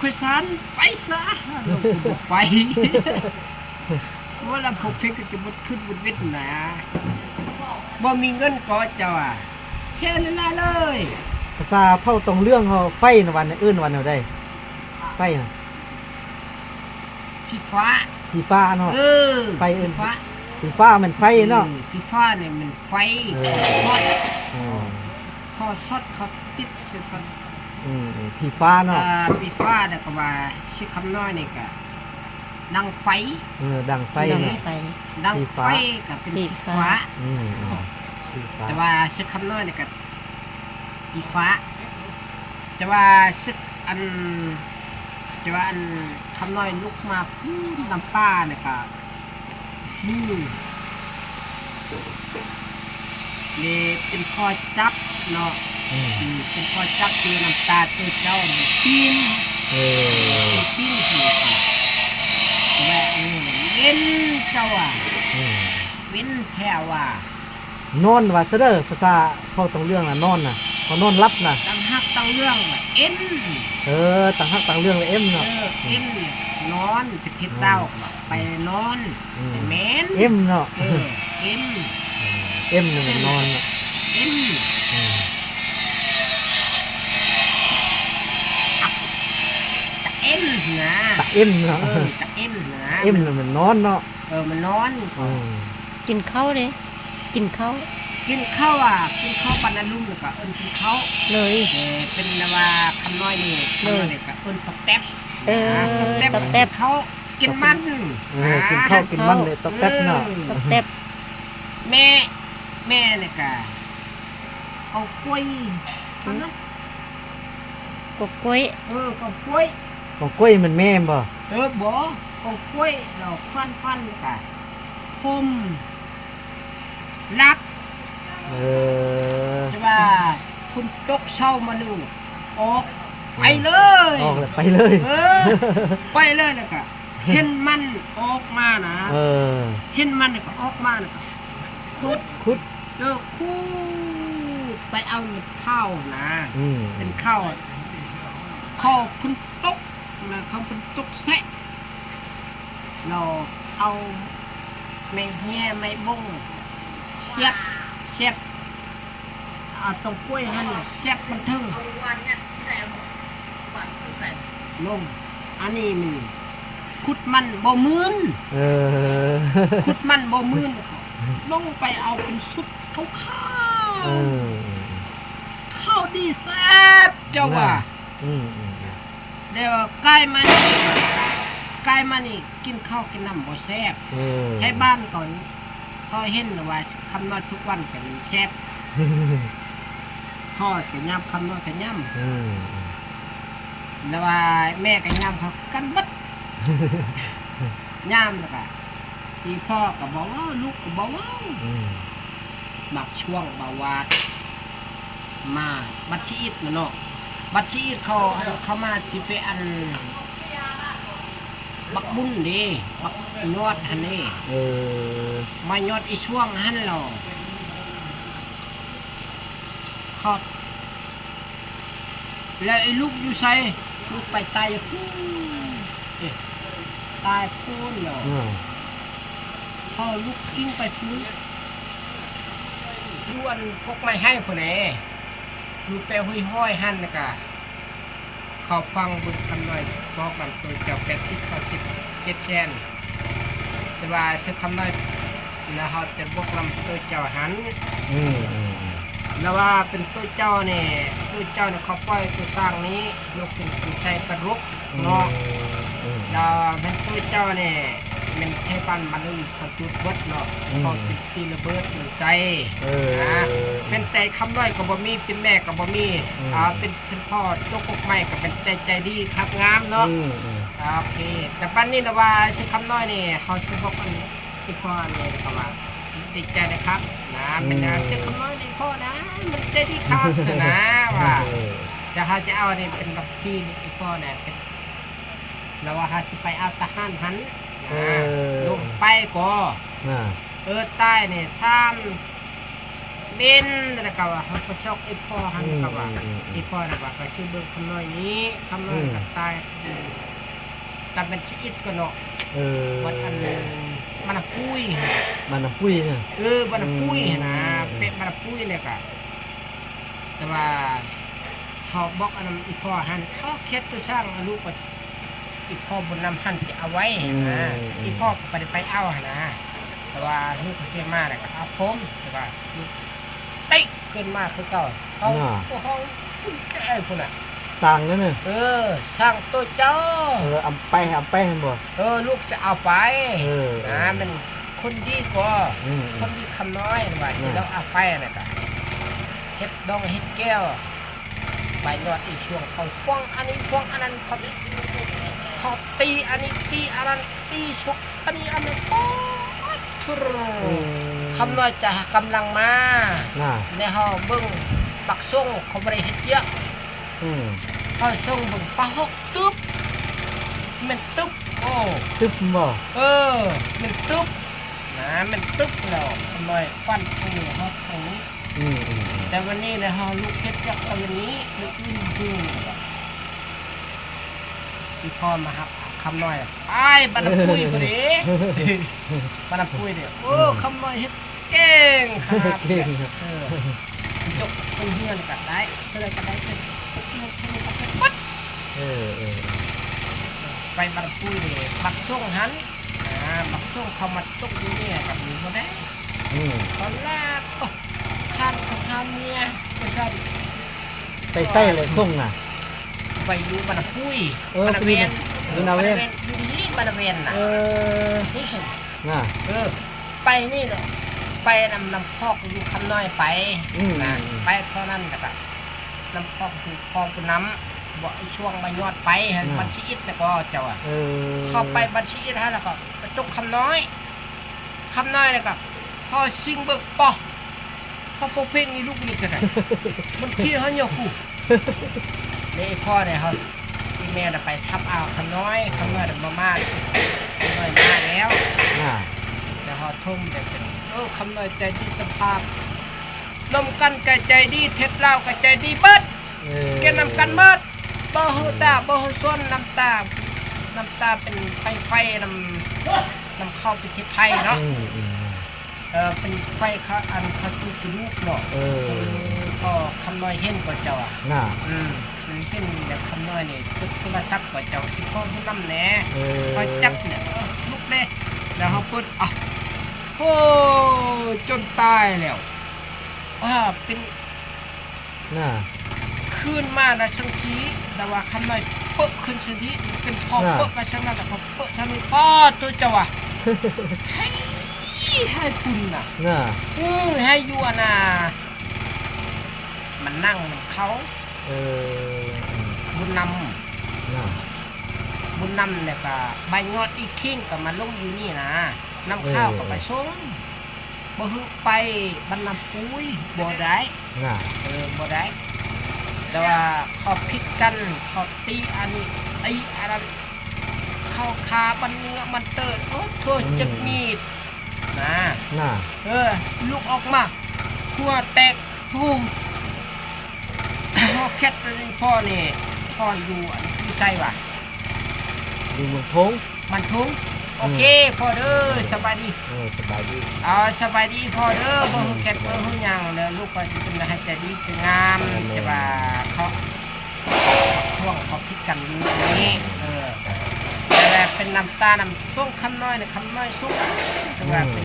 ຂ້ອຍສານໄປຊະ ລາວກໍບໍ່ໄປ. ວ່າລະພວກເພິ່ນກໍຈະໝົດຄືນໝົດເວັນນະ ບໍ່ມີເງິນກໍເຈົ້າວ່າ ແຊຫຼາຍໆເລີຍ. ພາສາເຜົ່າຕອງເລື່ອງເຮົາ ໄຟນະ ວ່າເອີ້ນວ່າແນວໃດ? ໄຟນະ ຂີ້ຟ້າ ຂີ້ຟ້າເນາະ. ເອີ ໄຟເອີ້ນ ຂີ້ຟ້າ ຂີ້ຟ້າແມ່ນໄຟເນາະ. ເອີ ຂີ້ຟ້ານີ້ແມ່ນໄຟ ເອີ ເອີ ຂໍຊັອດ ຂໍຊັອດ ຂໍຕິດ ອືມ ອືມ ຜີຟ້າເນາະ. ອ່າ ຜີຟ້າ ແລ້ວກໍວ່າເຊຄຳນ້ອຍນີ້ກະດັງໄຟ. ເອີ ດັງໄຟເນາະ ດັງໄຟ ດັງໄຟ ຜີຟ້າ ກໍເປັນຜີຟ້າ. ອືມ ອືມ ຜີຟ້າ ແຕ່ວ່າເຊຄຳນ້ອຍນີ້ກະຜີຟ້າ ແຕ່ວ່າເຊ ອັນ ແຕ່ວ່າອັນຄຳນ້ອຍລຸກມາປູ້ນນຳປ່ານີ້ກະ ອືມ ນີ້ເປັນພໍ່ຈັບເນາະ. ອືມ ອືມ ເປັນພໍ່ຈັບຢູ່ນຳຕາໂຕເຈົ້ານີ້ ປີນ ເອີ ປີນ ແລະ ເວັນເຈົ້າວ່າ ອືມ ເວັນແທ້ວ່າ ນອນວ່າຊະເດີ ພາສາເຜົ່າຕອງເລື່ອງນະ ນອນນະ ເຂົານອນຫຼັບນະ. ຕັ້ງຮັກຕັ້ງເລື່ອງເອັນ ເອີ ຕັ້ງຮັກຕັ້ງເລື່ອງລະເອັນເນາະ. ເອີ ເອັນ ນອນ ປະເທດລາວ ອືມ ວ່າໄປນອນ ອືມ ແມ່ນ ເອັນເນາະ. ເອີ ເອັນ ເອັນນີ້ແມ່ນນອນເນາະ ເອັນ ອືມ ຕະເອັນນະ ຕະເອັນເນາະ. ເອີ ຕະເອັນນະ ເອັນນີ້ແມ່ນນອນເນາະ. ເອີ ມັນນອນ ອືມ ກິນເຂົ້າເດ້ ກິນເຂົ້າ ກິນເຂົ້າ ອ່າ ກິນເຂົ້າບັນນະລຸງ ແລ້ວກໍເອີ້ນກິນເຂົ້າເລີຍ. ເອີ ເປັນວ່າຄຳນ້ອຍນີ້ ເລີຍ ຄຳນ້ອຍນີ້ກໍເອີ້ນຕອກແຕັບ. ເອີ ຕອກແຕັບ ຕອກແຕັບ ກິນເຂົ້າ ກິນມັນ ເອີ ນະ ກິນເຂົ້າກິນມັນເລີຍ ຕອກແຕັບເນາະ. ເອີ ຕອກແຕັບ ແມ່ ແມ່ນີ້ກະ ເຂົ້າກ້ວຍ ອືມ ເຂົ້າກ້ວຍ ເອີ ເຂົ້າກ້ວຍ ເຂົ້າກ້ວຍແມ່ນແມ່ບໍ່? ເອີ ບໍ່ ເຂົ້າກ້ວຍ ແລ້ວຄວັນ ຄວັນກະ ຄົມ ຫຼັບ ເອີ ແຕ່ວ່າຝົນຕົກເຊົ້າມາໜຶ່ງ ອອກ ໄປເລີຍ ອອກແລ້ວໄປເລີຍ. ເອີ ໄປເລີຍ ແລ້ວກະເຫັນມັນອອກມານະ ເອີ ເຫັນມັນກະອອກມາ ແລ້ວກະ ຂຸດ ຂຸດ ເອີ ຂຸດ ໄປເອົາເຂົ້ານະ ອືມ ເປັນເຂົ້າ ເຂົ້າເພິ່ນຕົກນະ ເຂົ້າເພິ່ນຕົກແຊະ ລາວເອົາໄມ້ເຫຍ ໄມ້ບົ້ງ ສຽບ ສຽບ ເອົາຕົງກ້ວຍຫັ້ນສຽບມັນເຖິງ ລົງ ອັນນີ້ມັນ ຂຸດມັນບໍ່ມື່ນ ເອີ ຂຸດມັນບໍ່ມື່ນ ລົງໄປເອົາເປັນຊຸດຂາວໆ ເອີ ເຂົ້າດີແຊບ ເຈົ້າວ່າ ອືມ ອືມ ອືມ ແຕ່ວ່າກາຍມານີ້ ກາຍມານີ້ ກິນເຂົ້າກິນນ້ຳບໍ່ແຊບ ເອີ ໄທບ້ານເຂົາ ເຂົາເຫັນວ່າຄຳນ້ອຍທຸກວັນກໍແມ່ນແຊບ ພໍ່ກໍຍາມ ຄຳນ້ອຍກໍຍາມ ອືມ ແລ້ວວ່າແມ່ກໍຍາມ ເຂົາຄືກັນເບິດ ຍາມແລ້ວກໍ ອີ່ພໍ່ກໍບໍ່ເວົ້າ ລູກກໍບໍ່ເວົ້າ ອືມ ບັກຊ່ວງບ່າວວາດ ມາບັດຊີອິດນະເນາະ ບັດຊີອິດເຂົາ ເຂົາມາທີ່ໄປອັນ ບັກບຸນເດ້ ບັກຍອດຫັ້ນເດ້ ເອີ ມາຍອດອີຊ່ວງຫັ້ນແລ້ວ ເຂົາ ແລ້ວອີລູກຢູ່ໃສ? ລູກໄປຕາຍຢູ່ພຸ້ນ ເອີ ຕາຍພຸ້ນແລ້ວ ອືມ ເຂົາລູກກິ້ງໄປພຸ້ນ ຢູ່ອັນກົກໄມ້ໄຮພຸ້ນເດ້ ຢູ່ແປຮຸຍຮ້ອຍຫັ້ນ ແລ້ວກະເຂົາຟັງບຸນຄຳນ້ອຍບອກນຳໂຕເຈົ້າ ແປດສິບ ເກົ້າສິບ ເຈັດແສນ ແຕ່ວ່າເຊິ່ງຄຳນ້ອຍ ແລ້ວເຮົາຈະບອກນຳໂຕເຈົ້າຫັ້ນ ອືມ ອືມ ອືມ ແລ້ວວ່າເປັນໂຕເຈົ້ານີ້ ໂຕເຈົ້ານີ້ເຂົາປ່ອຍໂຕຊ້າງນີ້ ລົກເປັນ ເປັນໄຊປະລຸກເນາະ ອືມ ອືມ ແລ້ວແມ່ນໂຕເຈົ້ານີ້ ແມ່ນໄທບ້ານມາລຶ້ງເຂົາຈູດເບິດເນາະ ອືມ ເຂົາເປັນທີ່ລະເບີດເມືອງໄຊ ເອີ ນະ ເປັນແຕ່ຄຳນ້ອຍກໍບໍ່ມີ ເປັນແມ່ກໍບໍ່ມີ ອືມ ອ່າ ເປັນ ເປັນພໍ່ຕົກກົກໄມ້ກໍເປັນແຕ່ໃຈດີຄັກງາມເນາະ ອືມ ອືມ ໂອເຄ ແຕ່ປານນີ້ລະວ່າເຊຄຳນ້ອຍນີ້ ເຮົາຊິບອກອັນ ອີ່ພໍ່ນີ້ກໍວ່າ ດີໃຈນະຄັບນະ ອືມ ແມ່ນນະ ເຊຄຳນ້ອຍນີ້ພໍ່ນະ ມັນໃຈດີຄັກນະ ວ່າ ເອີ ແຕ່ເຮົາຈະເອົານີ້ເປັນບັກພີນີ້ ອີ່ພໍ່ນະ ເປັນ ລະວ່າເຮົາຊິໄປເອົາທະຫານຫັ້ນນະ ເອີ ລົງໄປກໍ ນະ ເອີ ຕາຍນີ້ ສາມ ເປັນ ແລ້ວກໍວ່າເຮົາໄປຊອກອີ່ພໍ່ຫັ້ນ ອືມ ກໍວ່າ ອືມ ອືມ ອີ່ພໍ່ນະວ່າໄປຊື້ເບິ່ງຄຳນ້ອຍນີ້ ຄຳນ້ອຍ ອືມ ກໍຕາຍ ຕາຍບັນຊີອິດກໍເນາະ ເອີ ວັດອັນ ບ້ານນ້ຳປຸ້ຍ ບ້ານນ້ຳປຸ້ຍນະ ເອີ ບ້ານນ້ຳປຸ້ຍຫັ້ນນະ ອືມ ເປັນບ້ານນ້ຳປຸ້ຍແລ້ວກໍ ແຕ່ວ່າເຮົາບອກອັນນັ້ນອີ່ພໍ່ຫັ້ນ ເອົາເຂດຕົວຊ່າງ ລູກກໍ ອີ່ພໍ່ບຸນນຳຫັ້ນຊິເອົາໄວ້ຫັ້ນນະ ອືມ ອີ່ພໍ່ກໍບໍ່ໄດ້ໄປເອົາຫັ້ນນະ ແຕ່ວ່າລູກເຂົາເສຍມາແລ້ວກໍເອົາຜົມ ແຕ່ວ່າລູກຕິຂຶ້ນມາຄືເກົ່າ ເຮົາ ພວກເຮົາພູມໃຈພຸ້ນນະ ຊ່າງນັ້ນນະ ເອີ ຊ່າງໂຕເຈົ້າ ເອີ ອຳໄປ ອຳໄປຫັ້ນບໍ່ ເອີ ລູກຊິເອົາໄປ ເອີ ນະ ເອີ ແມ່ນຄົນດີກໍ ອືມ ຄົນດີຄຳນ້ອຍວ່າ ເອີ ຊິລອງເອົາໄປນະ ກະເຮັດດອງເຮັດແກ້ວ ໃບຍອດອີ່ຊ່ວງເຂົາຂວາງອັນນີ້ຂວາງອັນນັ້ນ ເຂົາ ເຂົາຕີອັນນີ້ຕີອັນນັ້ນ ຕີຊວກອັນນີ້ອັນນັ້ນ ປາດໂທ້ ອືມ ຄຳນ້ອຍຈະກຳລັງມາ ນະ ແລ້ວເຮົາເບິ່ງບັກສົງ ເຂົາບໍ່ໄດ້ເຮັດວຽກ ອືມ ເຮົາສົ່ງເບິ່ງປາຫົກຕຶບ ແມ່ນຕຶບ ໂອ້ ຕຶບບໍ່ ເອີ ແມ່ນຕຶບນະ ແມ່ນຕຶບແລ້ວ ຄຳນ້ອຍຟັນທາງນີ້ຮອດທາງນີ້ ອືມ ອືມ ແຕ່ວັນນີ້ນະ ເຮົາລຸກເຮັດວຽກແຕ່ວັນນີ້ ມື້ອື່ນບໍ່ຮູ້ ອີ່ພໍ່ມາຮັບຄຳນ້ອຍ ໄປບ້ານນ້ຳປຸ້ຍພຸ້ນເດ້ ບ້ານນ້ຳປຸ້ຍເດ້ ໂອ້ ອືມ ຄຳນ້ອຍເຮັດເກັ່ງຂະໜາດ ເກັ່ງ ເອີ ຈົກເປັນເຮືອນກໍໄດ້ ເທົ່າໃດກໍໄດ້ ເປັນເຮືອນ ເທົ່າໃດກໍເປັນໝົດ ເອີ ເອີ ໄປບ້ານນ້ຳປຸ້ຍເດ້ ບັກສົງຫັ້ນ ອ່າ ບັກສົງເຂົາມາຕົກຢູ່ນີ້ກໍມີບໍ່ໄດ້ ອືມ ຕອນແລກ ໂອ້ ທ່ານກໍພາເມຍວ່າຊັ້ນ ໄປໃສແຫຼະສົງນະ ໄປຢູ່ບ້ານນ້ຳປຸ້ຍ ເອີ ບ້ານນາແວນ ຢູ່ນາແວນ ຢູ່ທີ່ບ້ານນາແວນນະ ເອີ ນີ້ເຫັນນະ ເອີ ໄປນີ້ເນາະ ໄປນຳ ນຳຄອກຢູ່ຄຳນ້ອຍໄປ ອືມ ນະ ອືມ ໄປເທົ່ານັ້ນແລ້ວກໍ ນຳຄອກຢູ່ຄອງຜູ້ນຳ ບໍ່ ໄອ້ຊ່ວງມາຍອດໄປຫັ້ນ ອືມ ບັນຊີອິດນະກໍເຈົ້າ ເອີ ເຂົ້າໄປບັນຊີອິດຫັ້ນ ແລ້ວກໍໄປຕົກຄຳນ້ອຍ ຄຳນ້ອຍແລ້ວກໍພໍຊິງເບິ່ງ ປະ ເຂົາພໍເພັງອີ່ລູກນີ້ກໍໄດ້ ມັນຂີ້ເຮົາຫຍໍ້ກູ ເດ້ ພໍໄດ້ເຮົາ ອີ່ແມ່ນະໄປທັບເອົາຄຳນ້ອຍ ອືມ ຄຳນ້ອຍນະບໍ່ມາ ຄຳນ້ອຍມາແລ້ວ ອ່າ ແລ້ວເຮົາຖົມແລ້ວ ເອີ ຄຳນ້ອຍໃຈດີ ສະພາບ ລົມກັນກໍໃຈດີ ເທດລາວກໍໃຈດີເບິດ ເອີ ເກັນນຳກັນເບິດ ບໍ່ຮູ້ຕາ ອືມ ບໍ່ຮູ້ສົນ ນ້ຳຕາ ນ້ຳຕາເປັນໄຟ ໄຟນຳ ນຳເຂົ້າປະເທດໄທເນາະ ອືມ ອືມ ເອີ ເປັນໄຟເຂົາ ອັນເຂົາຈູດກະດູກເນາະ ເອີ ເອີ ກໍຄຳນ້ອຍເຫັນກໍເຈົ້າ ນະ ອືມ ເຫັນແລ້ວຄຳນ້ອຍນີ້ ກົດໂທລະສັບກໍເຈົ້າ ຂໍຜູ້ນຳແດ່ ເອີ ເຂົາຈັບແລ້ວ ເອີ ລຸກແດ່ ແລ້ວເຮົາເປີດ ອ້າວ ໂອ້ ຈົນຕາຍແລ້ວ ອ່າ ເປັນ ນະ ຄືນມານະ ຈັ່ງຊີ້ ແຕ່ວ່າຄຳນ້ອຍເປິກຂຶ້ນຈັ່ງຊີ້ ເປັນພໍ່ ນະ ເປິກມາຈັ່ງນັ້ນ ແລ້ວກໍເປິກທາງນີ້ ປ້າໂທ້ ເຈົ້າວ່າ ໃຫ້ ໃຫ້ພຸ້ນນະ ນະ ເອີ ໃຫ້ຢູ່ອັນນ່າ ມັນນັ່ງນຳເຂົາ ເອີ ບຸນນຳ ນະ ບຸນນຳ ແລ້ວກໍໃບຍອດອີກຄີງກໍມາລົງຢູ່ນີ້ນະ ນຳເຂົ້າກໍໄປສົ່ງ ເອີ ບໍ່ຮູ້ໄປບ້ານນ້ຳປຸ້ຍບໍ່ໄດ້ ນະ ເອີ ບໍ່ໄດ້ ແຕ່ວ່າເຂົາຜິດກັນ ເຂົາຕີອັນນີ້ ຕີອັນນັ້ນ ເຂົາຄາບັນເໜືອບັນເຕີນ ໂອ້ໂທ້ ອືມ ເຈັບມີດນະ ນະ ເອີ ລຸກອອກມາ ຫົວແຕກ ໂອ້ ເຮົາແຄດອັນນີ້ ພໍ່ນີ້ ພໍ່ຢູ່ອັນ ຢູ່ໃສຫວາ? ຢູ່ເມືອງທົງ ມັນທຸງ ໂອເຄ ອືມ ພໍ່ເດີ ສະບາຍດີ ເອີ ສະບາຍດີ ເອົາ ສະບາຍດີພໍ່ເດີ ບໍ່ຮູ້ແຄດ ອືມ ບໍ່ຮູ້ຫຍັງ ແລ້ວລູກກໍຈະເປັນໃຫ້ໃຈດີຄືງາມ ແມ່ນ ແຕ່ວ່າເຂົາ ຊ່ວງເຂົາຜິດກັນຢູ່ນີ້ ເອີ ແຕ່ເປັນນ້ຳຕານ້ຳສົງ ຄຳນ້ອຍນະ ຄຳນ້ອຍສົງ ແຕ່ວ່າ ອືມ ເປັນ